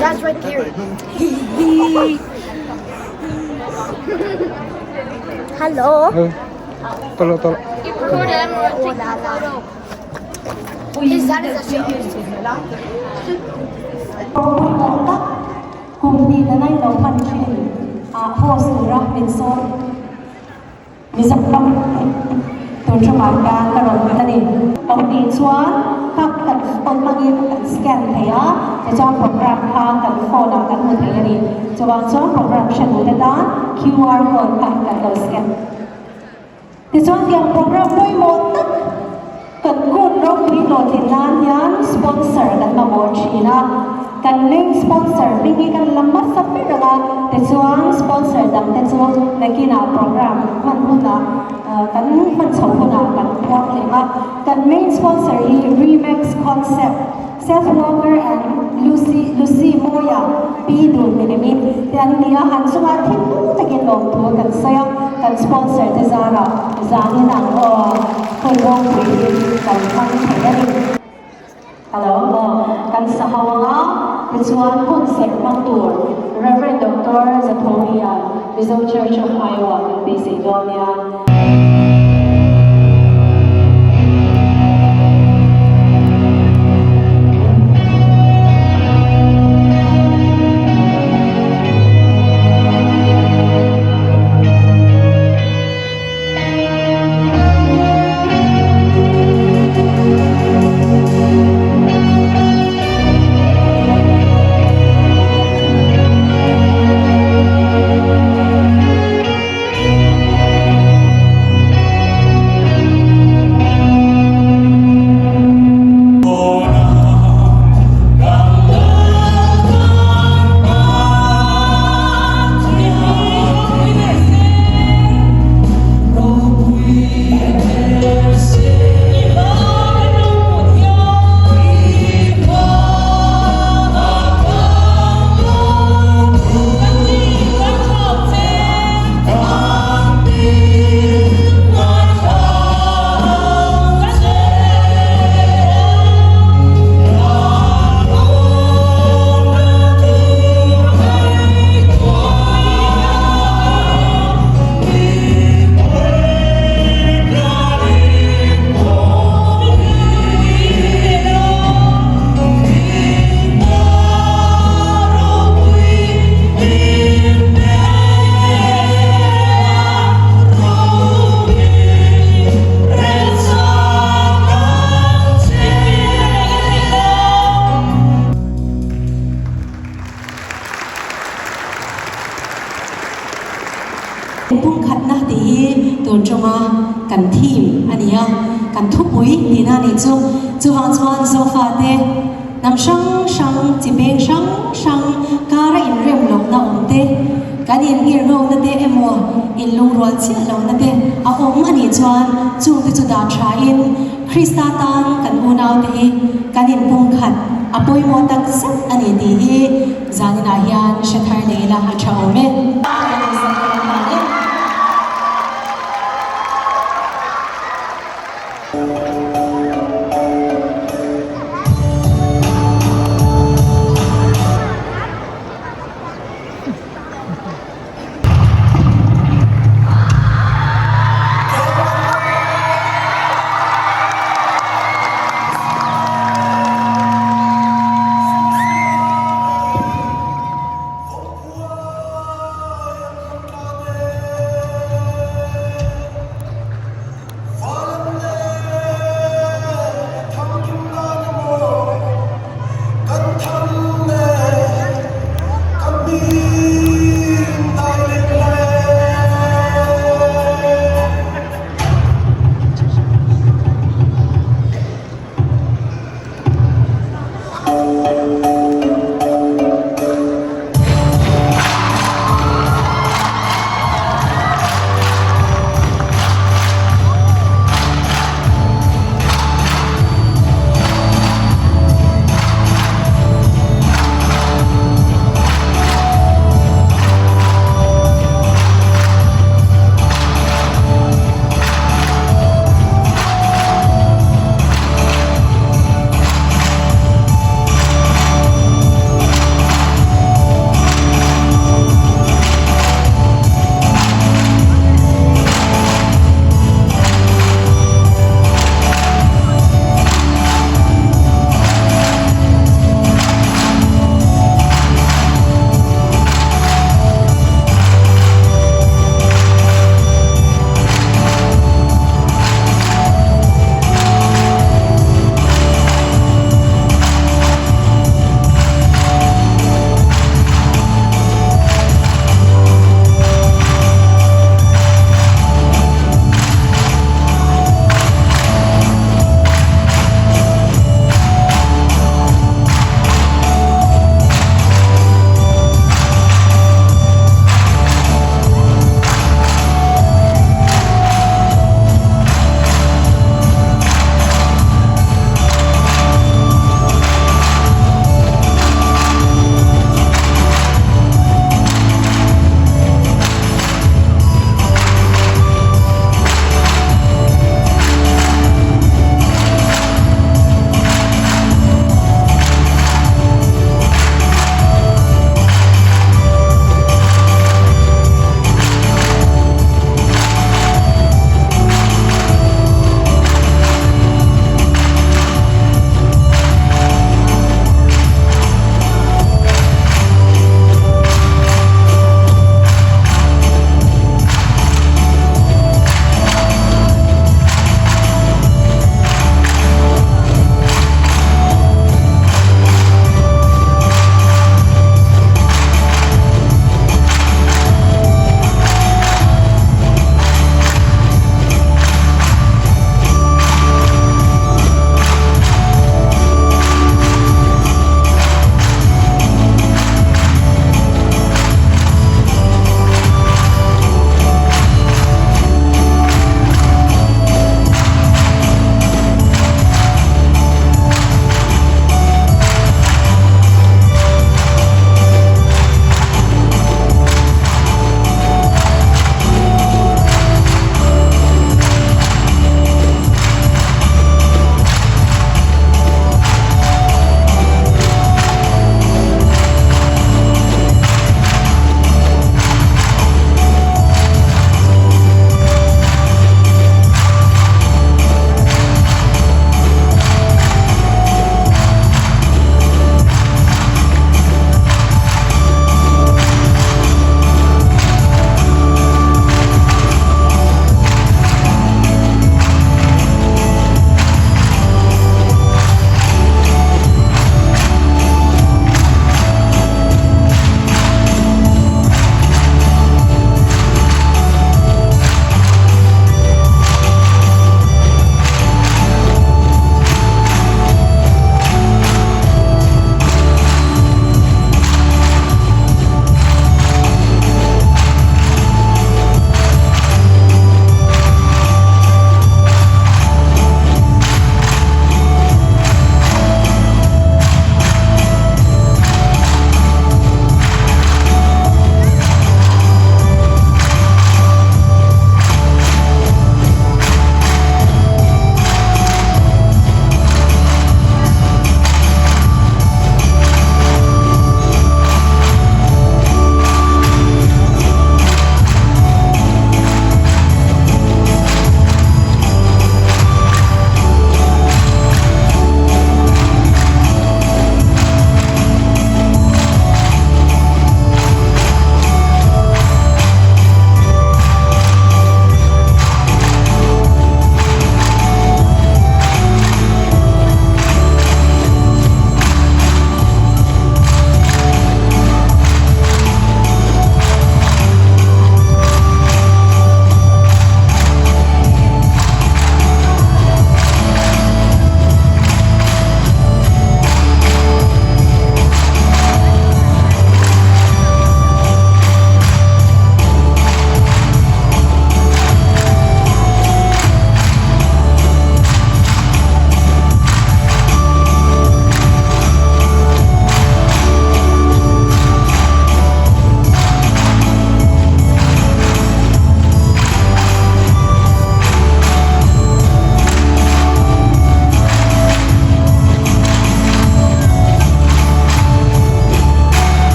That's right here. Hello. Tolo tolo. His dad is a Kum hnih na nai lo hman thin ah host tura min sawm Mizoram tun ṭumah hian ka rawn kal a ni. Pahnih chuan kap kan phone hmangin kan scan thei a, tichuan program kha kan phone ah kan hmu thei a ni. Chuvang chuan program hre duhte tan QR code kha kan lo scan. Tichuan tiang program pawimawh tak kan kut ropui hlawhtlin nan hian sponsor kan mamawh thin a, kan main sponsor hming hi kan la hmasa ber ang a, tichuan sponsor dang te chu nakinah program hman hunah kan hman chho hunah kan puang leh ang a, kan main sponsor hi Remax Concept. Seth Walker and Lucy Lucy Mawia Pi Dun Milimit te an ni a, han chungah thil takin lawmthu kan sawi a, kan sponsor te zarah zanin ang aw hun ropui hi kan hmang thei a ni. Hello aw, kan sa ho ang a, tichuan hun serh hmang tur Rev. Doctor Zathawia Mizo Church of Iowa kan beisei dawn nia. Pumkhatna tih hi tun tawma kan theme a ni a, kan thupui tihna a nih chu. Chuvang chuan Zofate hnam hrang hrang, chi peng hrang hrang kara inrem lohna awm te, kan inngirhnawkna te emaw inlungrual chiah lohna te a awm a nih chuan chungte chu dah thain Krista tan kan unaute hi kan inpumkhat a pawimawh tak zet a ni tih hi zaninah hian hre thar leh ila a tha awm e.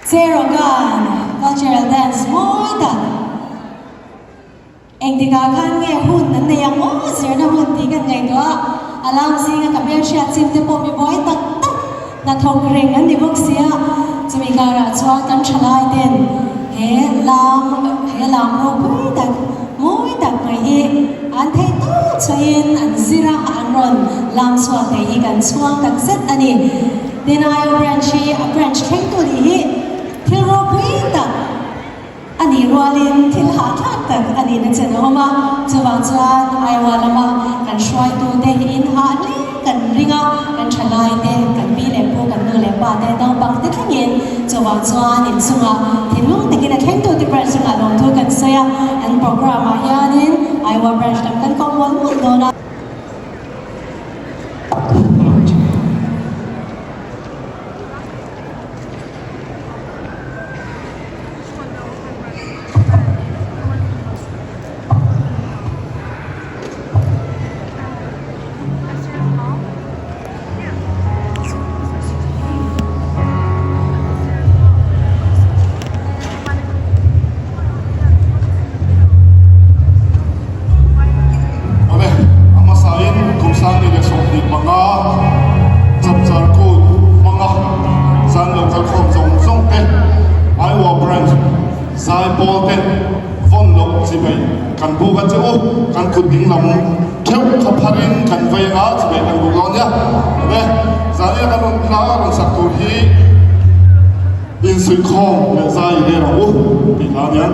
Cherogan Cultural Dance mawi tak engtikah khan nge hun an nei ang aw zirna hun tih kan ngaihtuah a, a lam zinga ka hmelhriat chin te pawh mi buai tak tak hnathawk reng an ni bawk sia, chumi karah chuan kan thalai ten he lam he lam ropui tak mawi tak mai hi an theih tawp chhuahin an zir a, an rawn lam chhuak thei hi kan chhuang tak zet a ni. Denial Branch hi a branch thlengtu nih hi thil ropui tak a nih rualin thil hahthlak tak a nihna chen a awm a, chuvang chuan Iowa lama kan hruaitute hi in hah hle kan ring a, kan thalaite, kan pi leh pu, kan nu leh pa te, naupangte thlengin chuvang chuan inchungah thinlung takin a thlengtute branch chungah lawmthu kan sawi a, an programme ah hianin Iowa branch lam kan kawm mual mual dawn a. Awle, a hmasain kum 2025 chapchar kut hmanga zan lo kalkhawm zawng zawng te Iowa Branch zaipawl ten vawn loh chibai kan buk a che u, kan kut ding lam theuh kha pharin kan vei anga chibai kan buk dawn nia. Awle, zan ina kan rawn hla rawn sak tur hi insuihkhawm leh zai i rel ang u tih hla nia.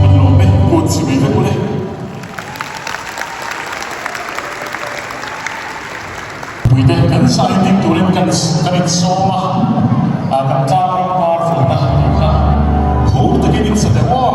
Kan lawm e, kut chimei vek ule. Puite kan zai dik turin kan kan insawm a, kan tlang ram par vawt a tih kha phur takin in sa teh aw.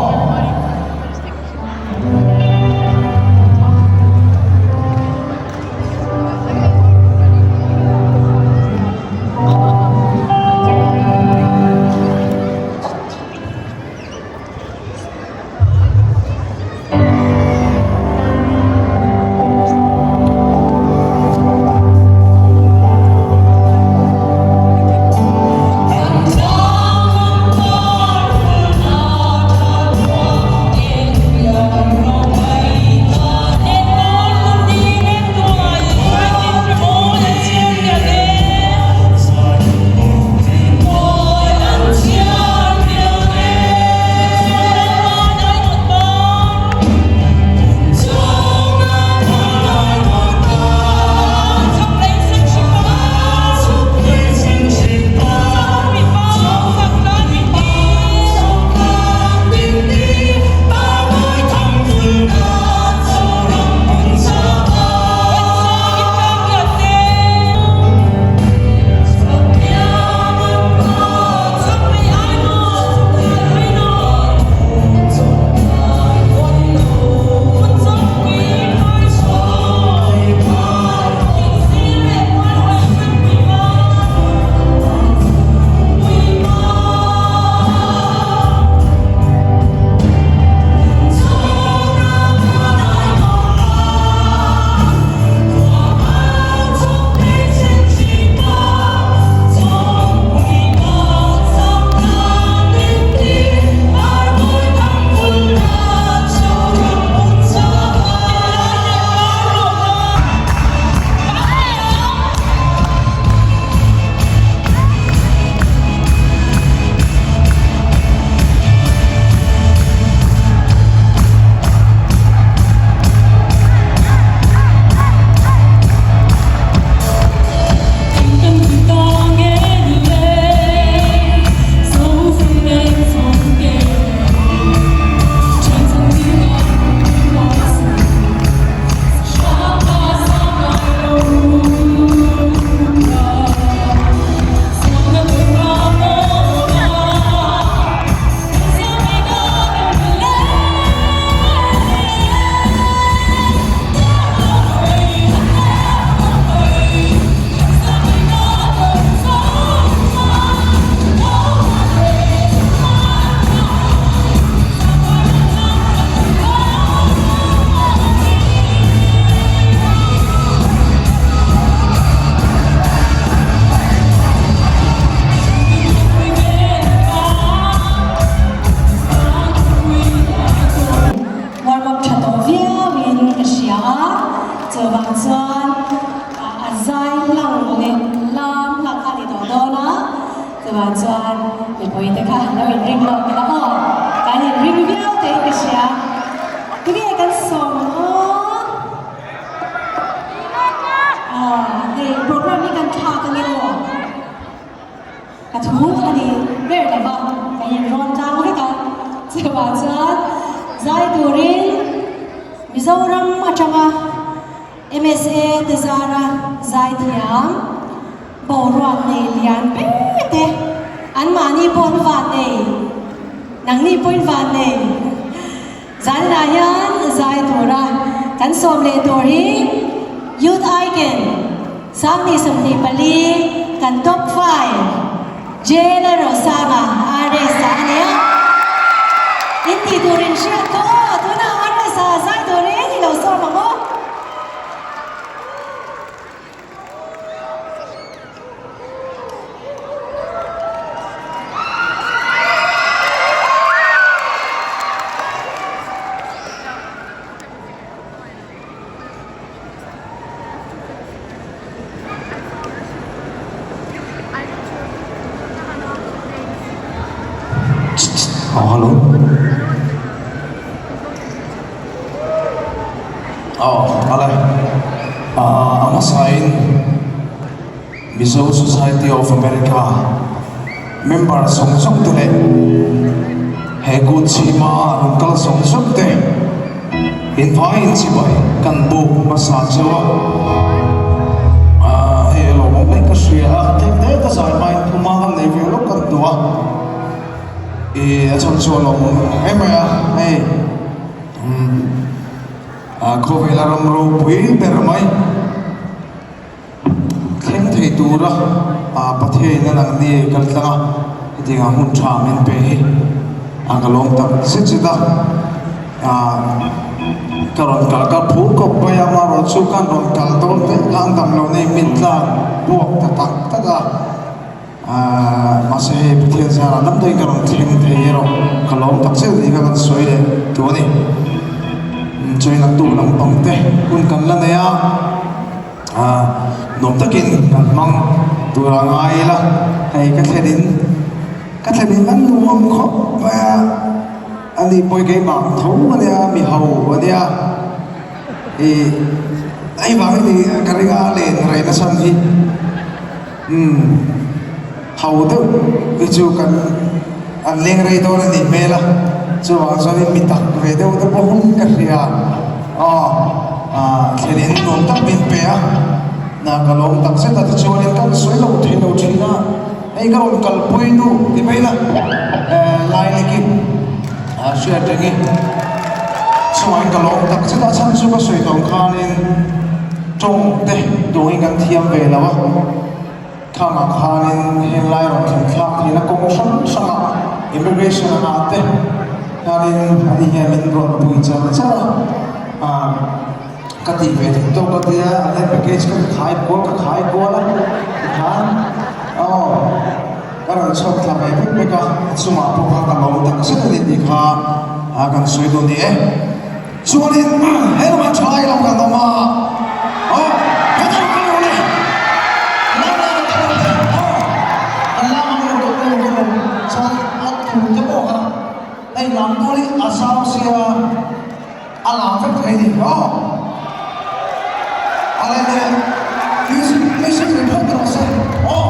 hlang leh lam hlak a ni tawh dawn a, chuvang chuan mipui te kha lo inring lawk ila aw, kan inring viau teh ka hria. Tunge kan sawm ang aw? Aw, hei program hi kan thlak ange aw. Ka thu a ni ber lo va, ka inrawn tlang vek a. Chuvang chuan zai turin Mizoram atanga MSA te zara zai thiam boruak nei lian ber te anmahni pawh an van nei, nangni pawhin van nei. Zanah hian zai tura kan sawm leh tur hi Youth Icon 2024 kan top 5 Jayla Rosanga RS a ni a. In tih tur in hriat kha aw, tunah RS a zai turin i lo sawm ang aw. Oh, hello. Oh, ale. Ah, a hmasain Mizo Society of America member zawng zawng te leh he kut chhima rawn kal zawng zawng te invaiin chibai kan buk hmasa chu a. Ah, hei a lawmawm mai ka hria a, tlem te ka zai hmain thuma kan nei ve lawk kan duh a. Ih, a chhan chu a lawmawm em mai a, hei. Khawvela ram ropui ber mai thleng thei tura Pathiain a lang ni kal tlang a, hetiang ah hmun tha min pe hi a ka lawm tak zet zet a, ka rawn kal ka phur khawp mai a, amaherawhchu kan rawn kal dawn daih kha an dam lo nei min tlang buak ta tak tak a. Ahh mahse hei Pathian zarah lam daih ka rawn thleng thei erawh ka lawm tak zet anih kha kan sawi leh tu a ni. Chuan a tuk lampang te hun kan la nei a, ahh nuam takin kan hmang tur a ngai ila hei ka thlen in ka thlen in an nuam khawp mai a, ani pawh hi keimah ang tho a nia mi ho a nia ih hei vang hi ni ka ring a len reh na chhan hi. Umm ho deuh hi chu kan an leng rei dawn a nih hmel a, chuvang chuanin mi tak ve deuh te pawh hun ka hria aw ah thlen in nuam tak min pe a, na ka lawm tak zet a tichuanin kan sawi lo thei lo thin a, hei ka rawn kalpui nu ti mai la eh lai lekin ah hriat reng i chungah ka lawm tak zet a chhan chu ka sawi tawng khanin. Tawng te dawngin kan thiam ve lo a, khangah khanin heng lai rawn thlen thlak theihna kawng hrang hrangah immigration ah te khanin ani hian min rawn pui char char a, ah ka tih ve theih tawk ka tia a hand package ka khai kual ka khai kual a tikhan aw ka rawn chhuak thla ve vek vek a, a chungah pawh kha ka lawm tak zet a ni tih kha kan sawi dawn ni e. Chuanin he lamah thalai lo kan awm a, aw kan awm lo le, lam lai lo kan awm le, aw kan lam ang lo kan awm lo chuan a tu te pawh kha hei lam tual hi a zau sia a lam vek thei a ni aw a le le music music ri phawt rawh se aw.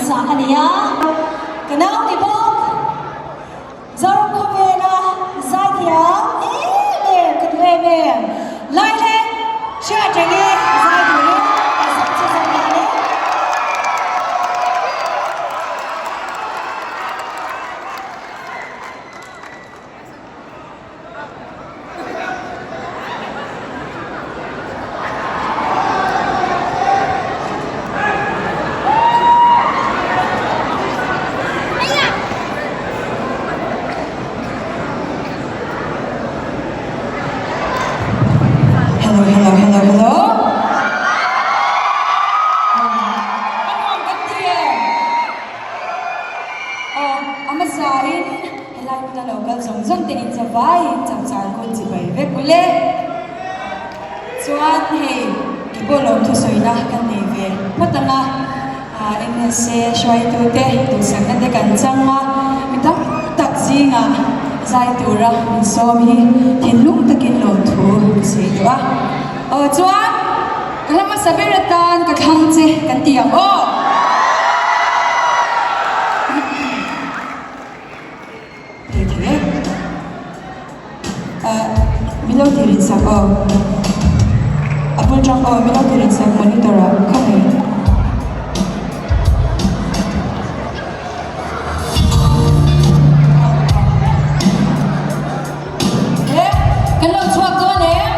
chah a ni a. Ka nau ni bawk. Zoram khawvela zaithiam em em ka duh em em. Laileng hriatreng e zai turin ka zawng che zawk nghal e. Hello hello hello hello A nuam kan ti em? Aw a hmasa in helai hmuna lo kal zawng zawng ten in chavai in chapchar kun chi bai vek ule. Chuan hei ke pawh lawm thusawina kan nei ve phawt ang a, MSA hruaitute duhsakna te kan chang a, mi tam tak zingah zai tura min sawm hi thinlung takin lawmthu ka sawi duh a. Aw chuan ka hla hmasa ber atan ka thlang che kan ti ang aw. Thei thei e. Ah, min lo ti rin sak aw. A bul tang aw, min lo ti rin sak monitor ah khaw mai. E, kan lo chhuak dawn em?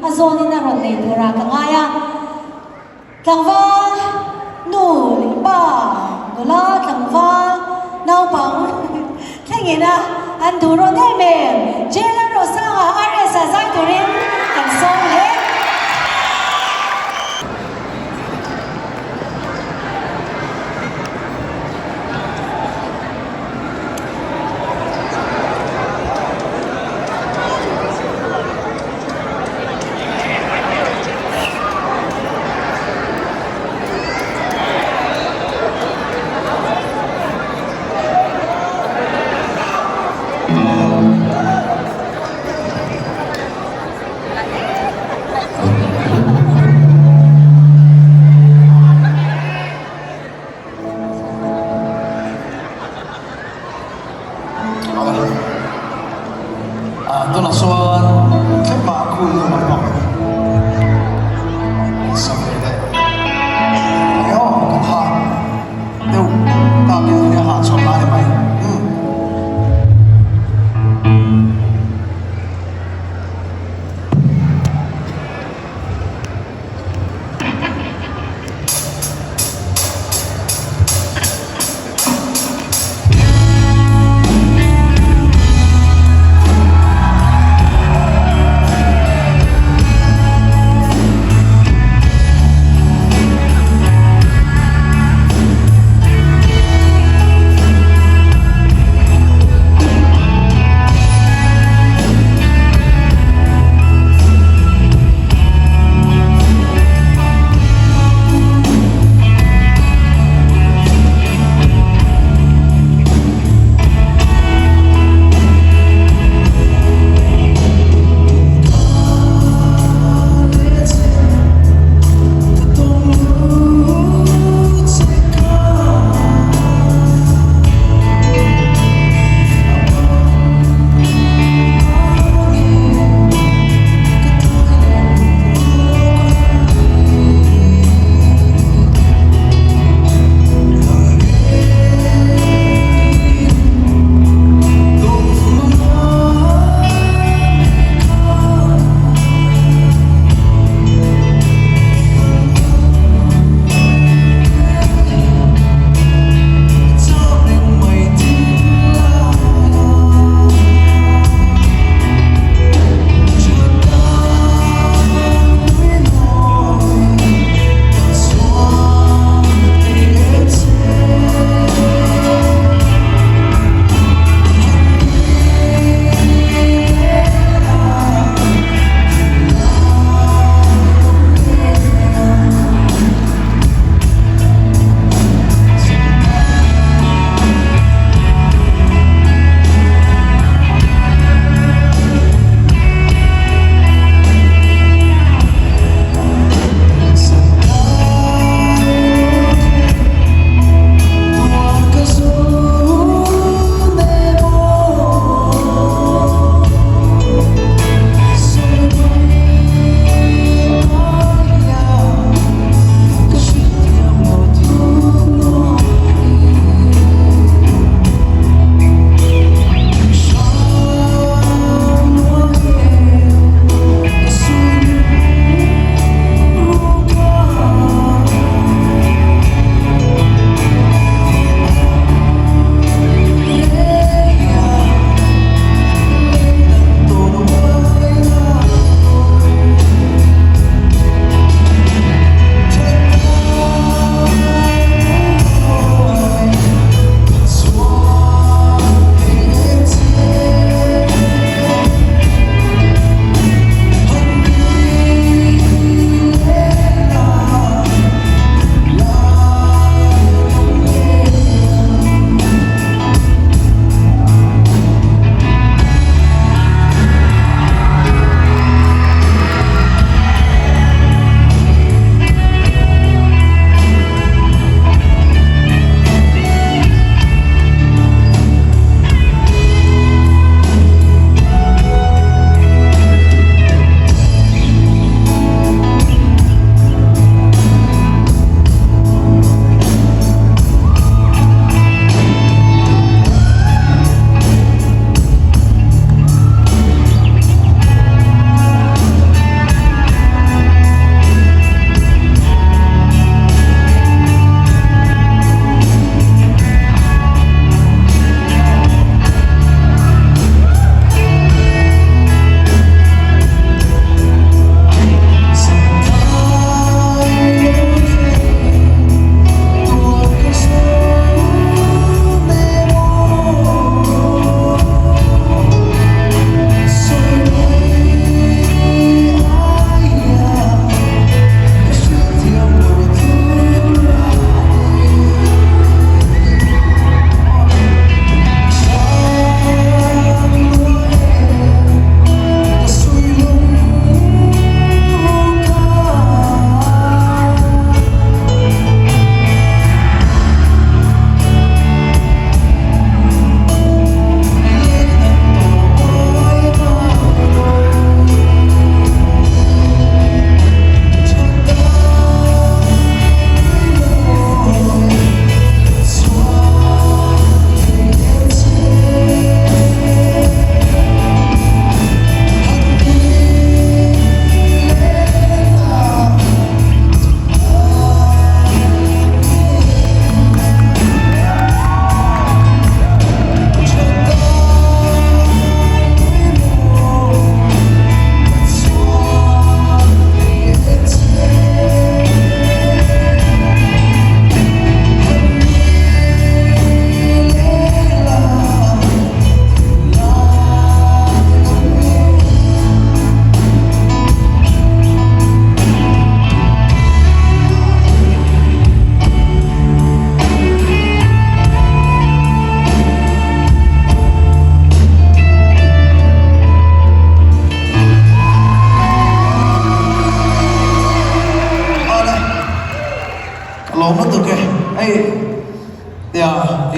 a zawnin a rawn nei turah ka ngai a. Tlangval, nu leh pa, nula tlangval, naupang thlengin a an duh rawn em em. Jail-a Rosanga RS-a zai turin kan sawm leh.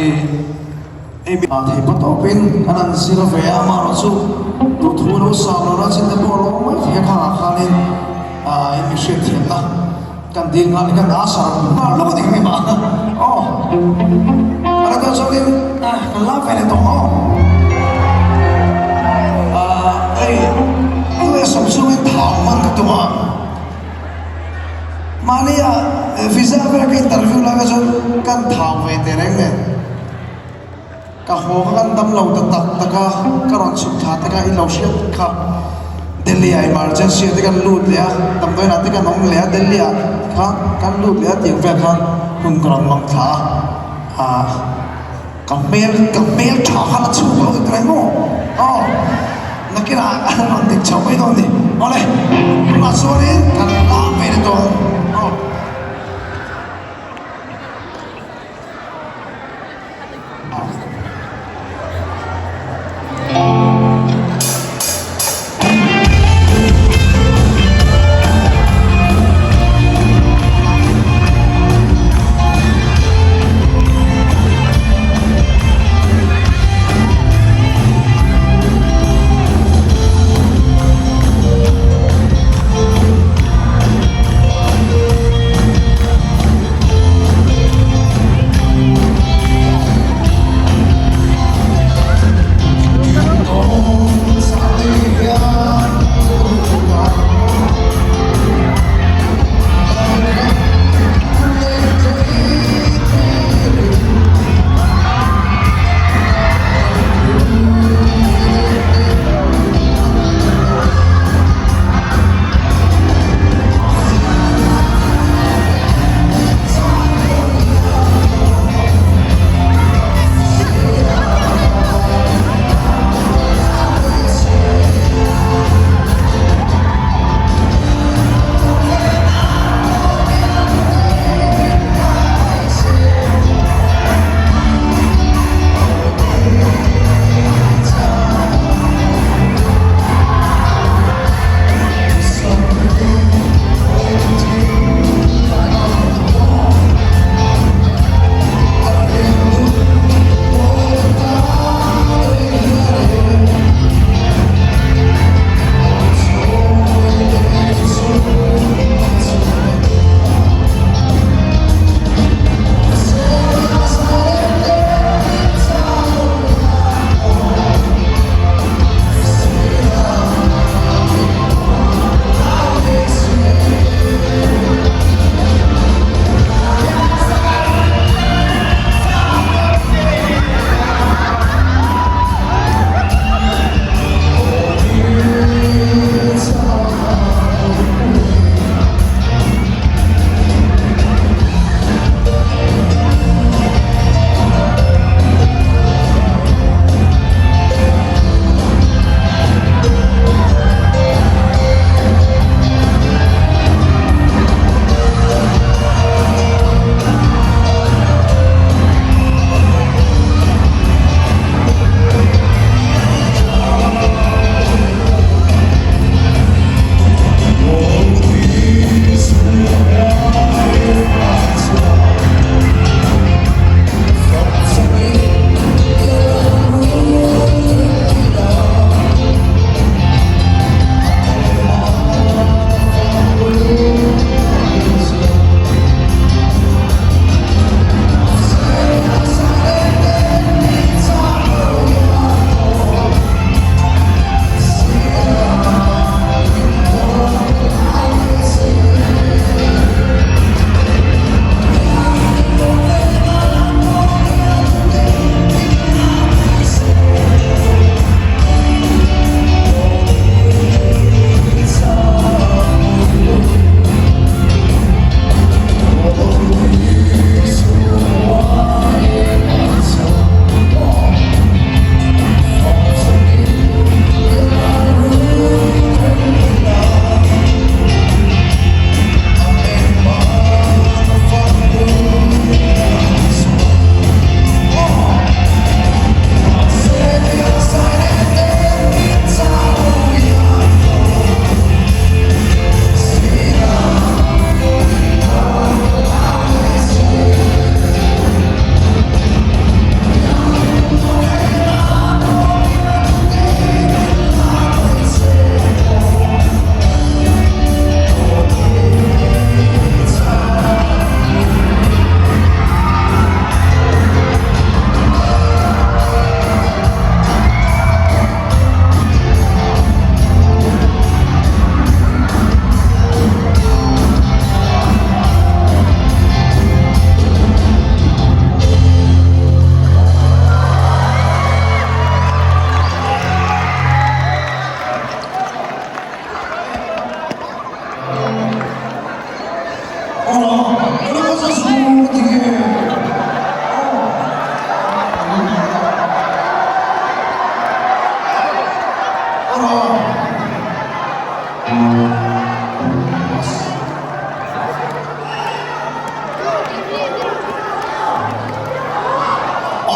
Hei mi thei pa tawpin an han zir ve a, amaherawhchu duhthu lo sa lo la chin te pawh a lo awm mai thei a, khangah khanin in mi hriatthiamna kan dil nghal ni khan a sar nghal lawk a ni kha mah aw a la dawn chuanin kan la ve leh tawh aw hei tunge sawm chungin thau hman ka tum a. Mahnia visa vel ka interview lai kha chuan kan thau ve teh reng nen ka haw kha kan dam lo ta tak tak a, ka rawn chhuk thla te kha i lo hriat kha Delhi ah emergency ah te kan lut leh a, damdawiin ah te kan awm leh a Delhi ah khan kan lut leh a tiang vel khan hun ka rawn mang thla a, ah ka hmel ka hmel tha kha la chhuk lo ti reng maw aw nakinah a rawn dik chho mai dawn a ni awle tunah chuanin kan la ve leh tawh ang aw.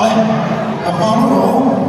Awle, ka hma rawh rawh u.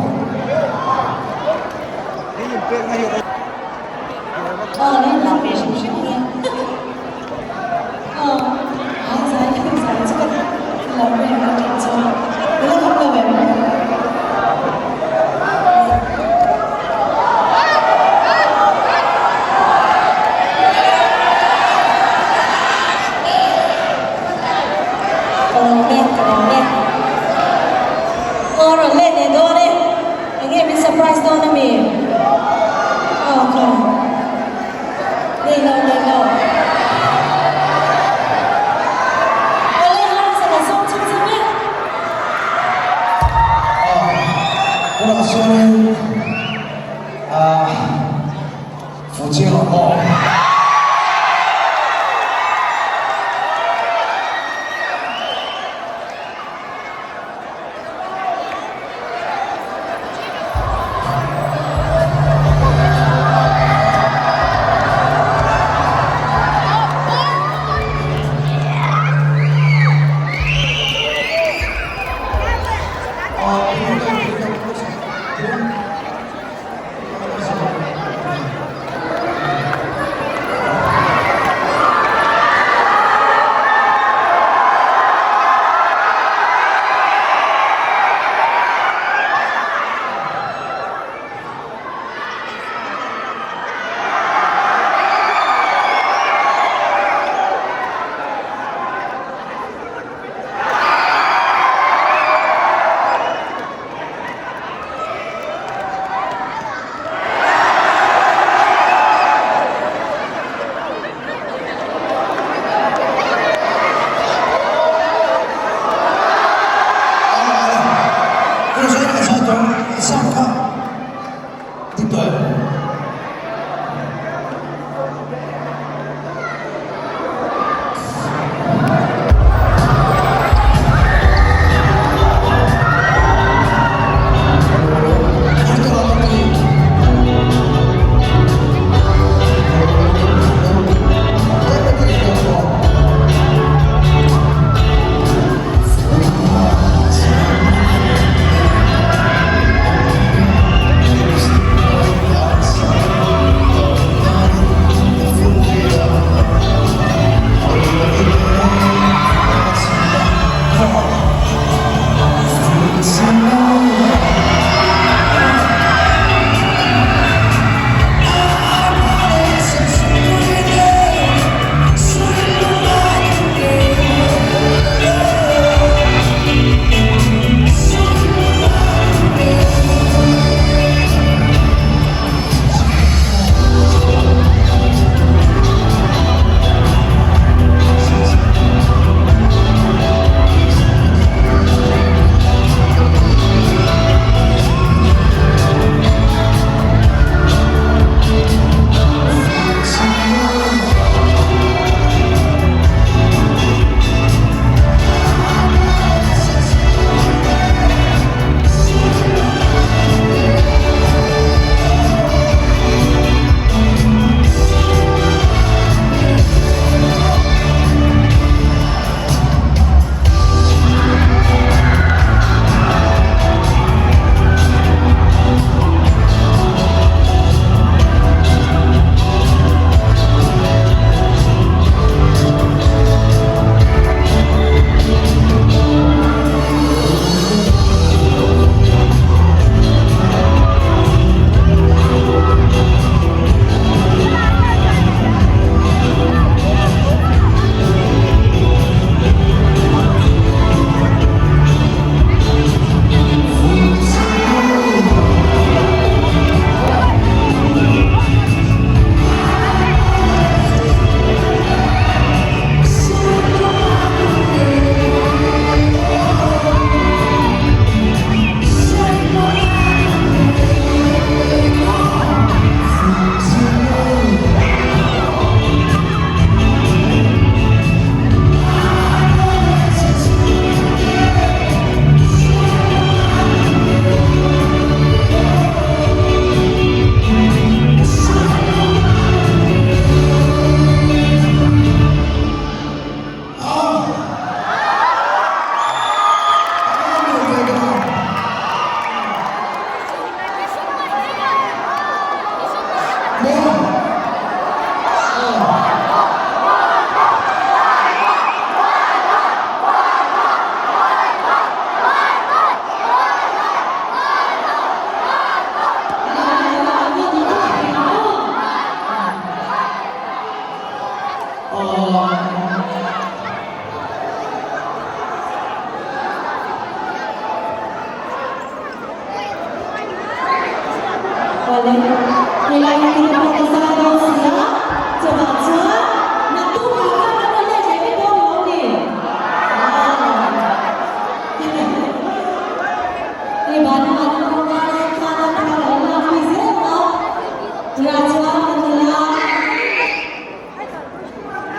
Tunah chuanin ah Fuji ang maw?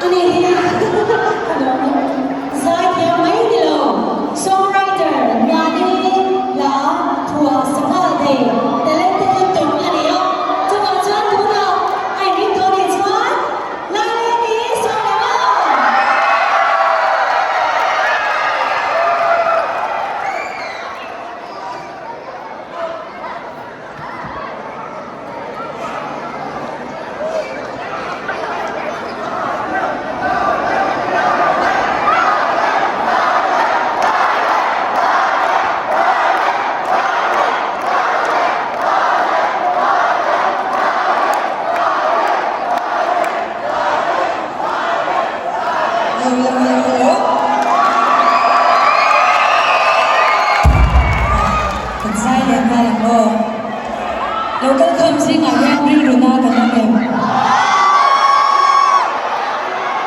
Ani hi zaithiam mai ni lo, songwriter mahni hla phuah sanghal thei talented lutuk a ni a. Chuvang chuan tunah a inring tawh nih chuan Laileni Sawmlama! Hello, hello, hello. Kan zai leh nghal ang aw. Lo kal khawm zingah hian rilru na kan awm em?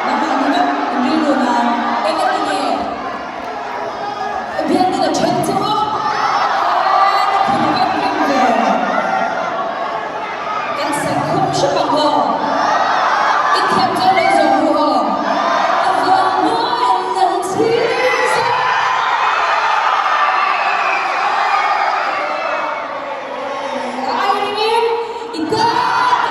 Nangmah ni meuh in rilru na eng a ti nge? Biakinn a then chu maw? Ka phun vek ring ve. Kan sak khum hrep ang aw. I thiam chuan lo zawm ru aw. A vang mawiin nan chhing zet. A ai ringin i dat.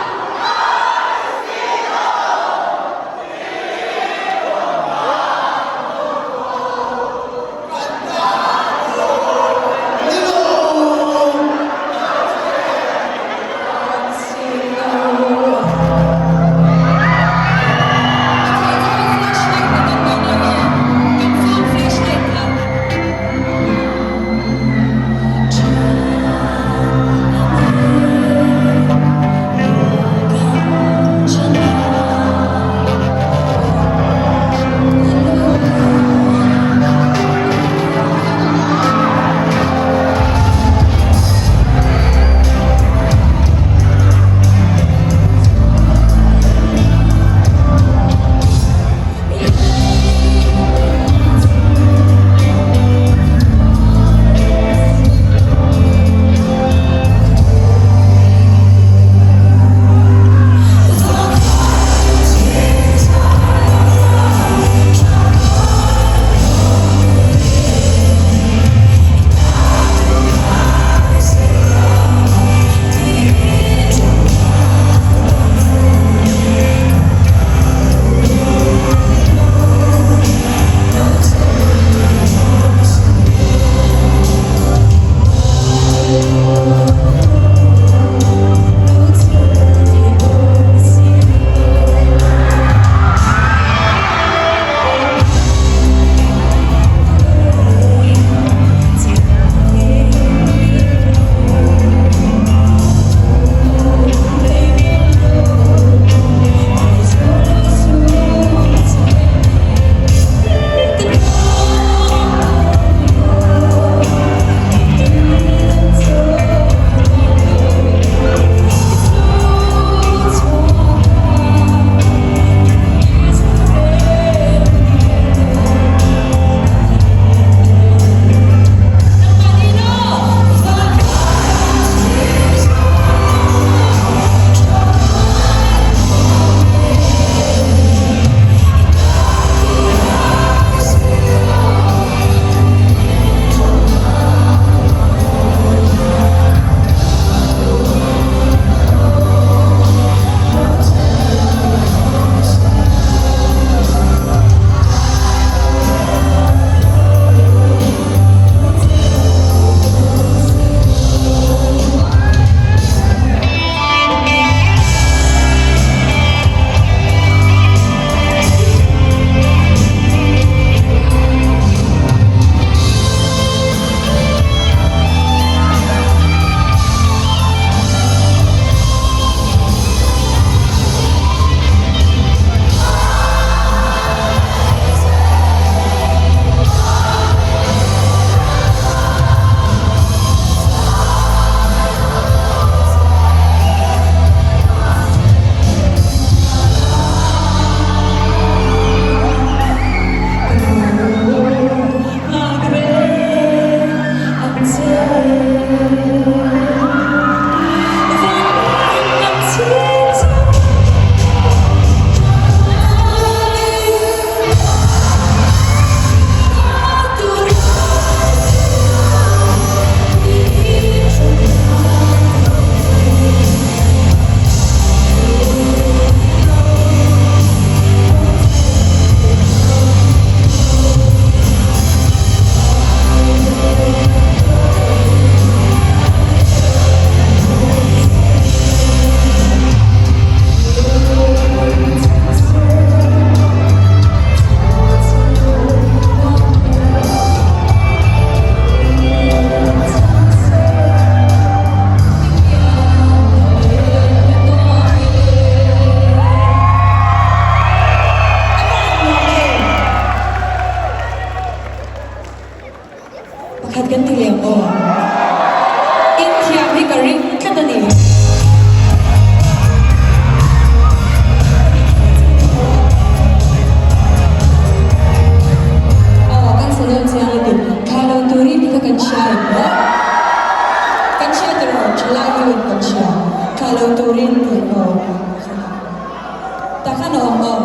Takhan a awm aw.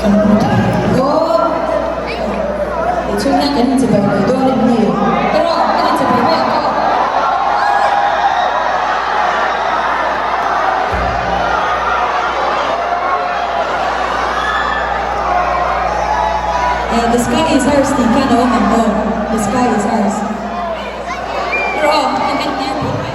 Kan hmu thei dawn. Tichuan hian kan inchibai mai dawn em ni? Erawh kan inchibai mai ang aw. The sky is ours tih khan a awm ang aw. The sky is ours. Erawh kan entir phawt mai.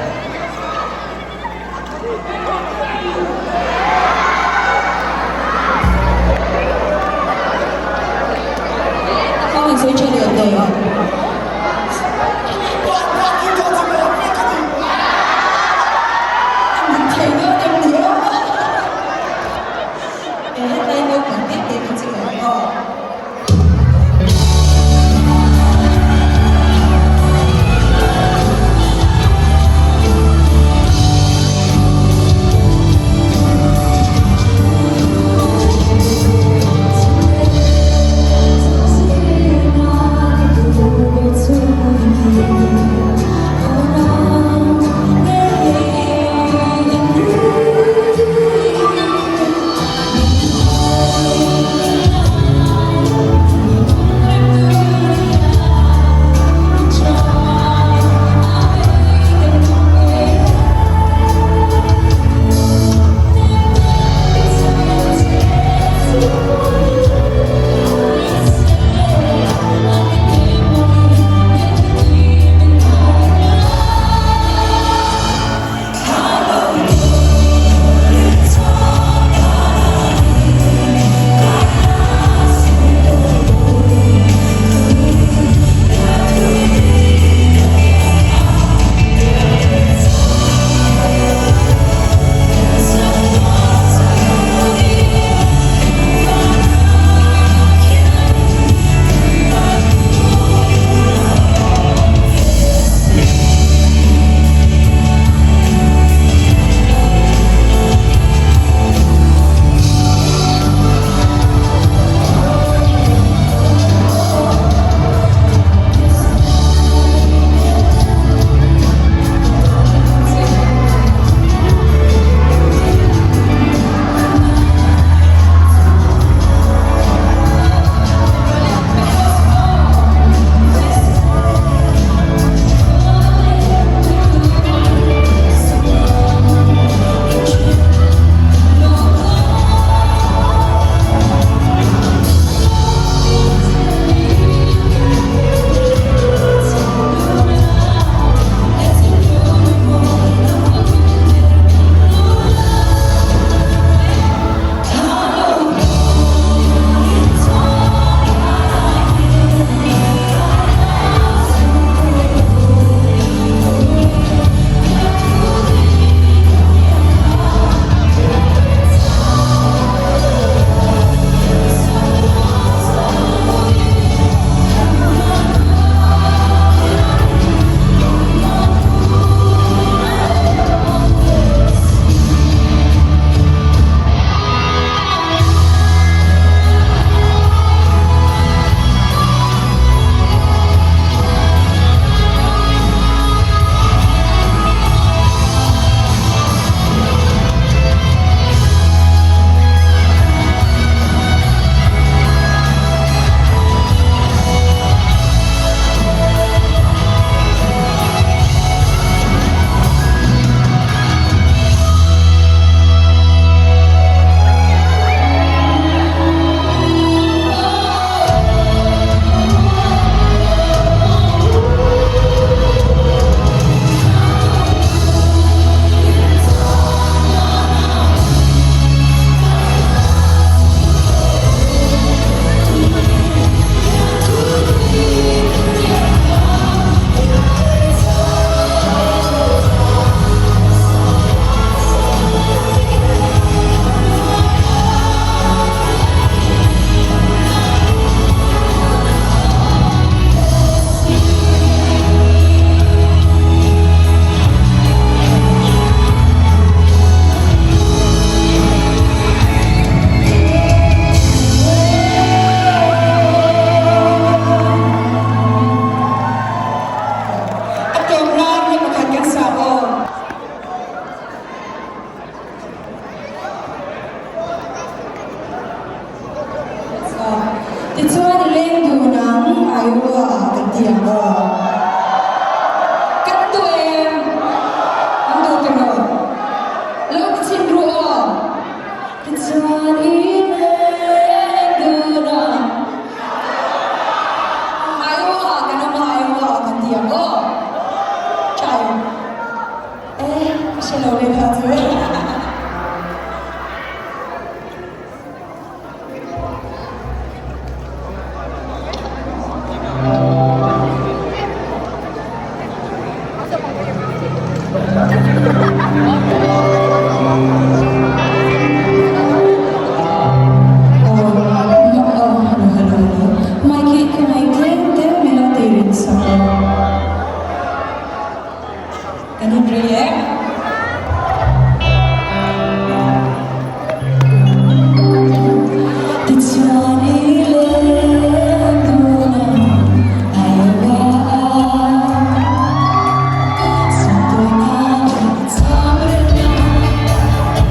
Hre lo le kha chu. Kan in rei em? Tichuan i leng dun a aiwa a Sumtuina cham reng a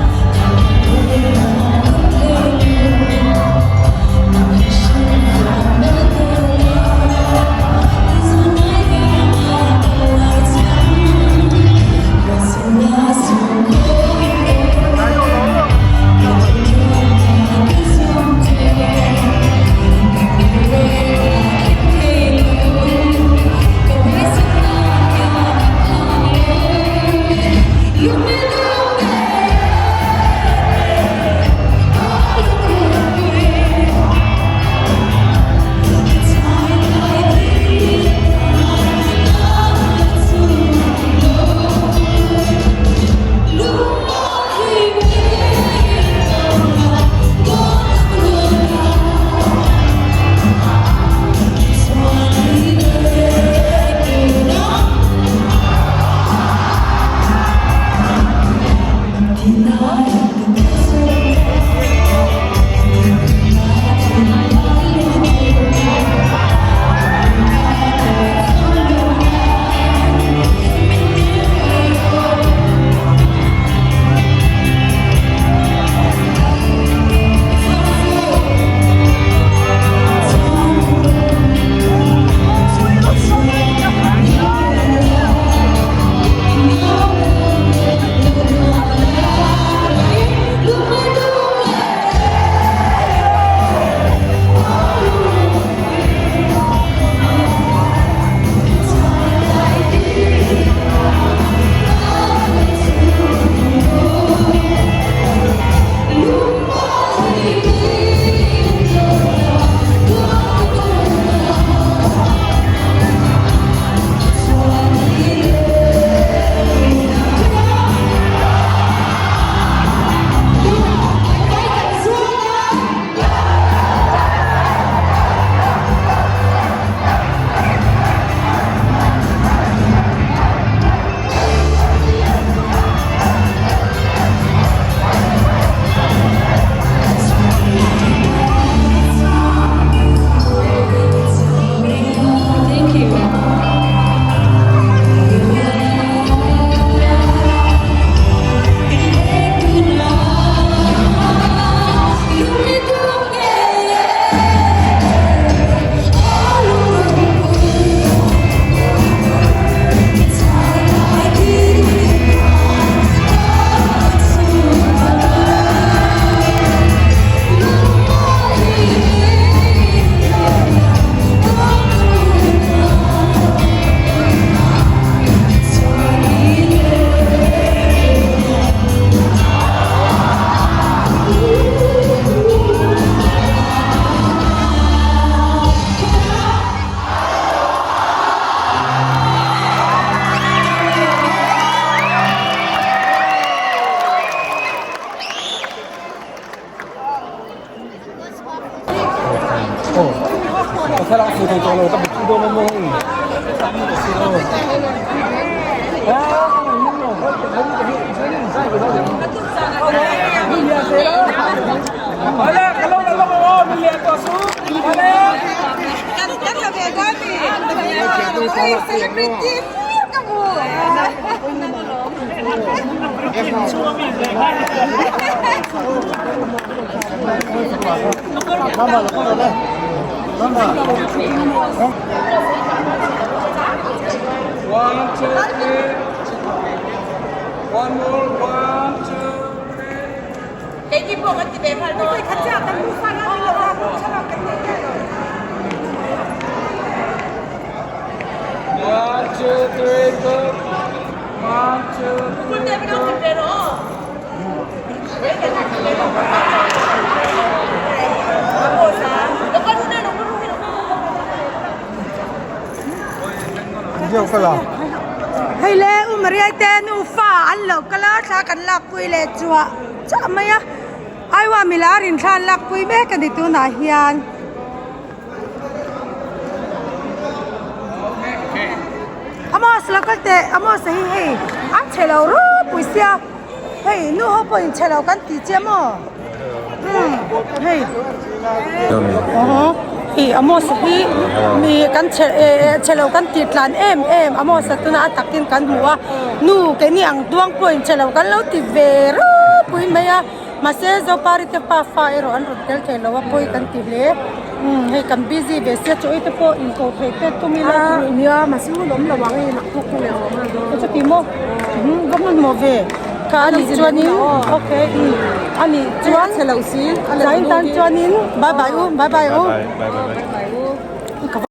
One, two, three. One more, one, two, three. One, two, three, go. One, two, three, go. Hei le U Mariai te nufa an lo kal a thla kan lakpui leh chuah chuah mai a Aiwa milar in thla an lakpui mek a ni tunah hian. Amos lo kal teh Amos a hi hei a chhe lo ropui sia hei nu ho pawh in chhe lo kan tih chiah maw umm hei aww ih Amos a hi mi kan chhe eh chhe lo kan tih tlan em em Amos a tuna a takin kan hmu a nu keini ang duang pawh in chhe lo kan lo ti ve ropui mai a. Mahse Zopari te pa fa erawh an rawn tel thei lo a pawi kan ti hle. Umm hei kan busy ve sia chaw ei te pawh in ko thei te tum ila. Nia mahse hun awm lo ang hei naktuk chu leh awm a dawn. Chuti maw? Umm va hmanhmawh ve. Kha a nih chuanin okay umm a nih chuan Chhe lo si. Zain tan chuanin bye bye u bye bye u. Bye bye bye bye.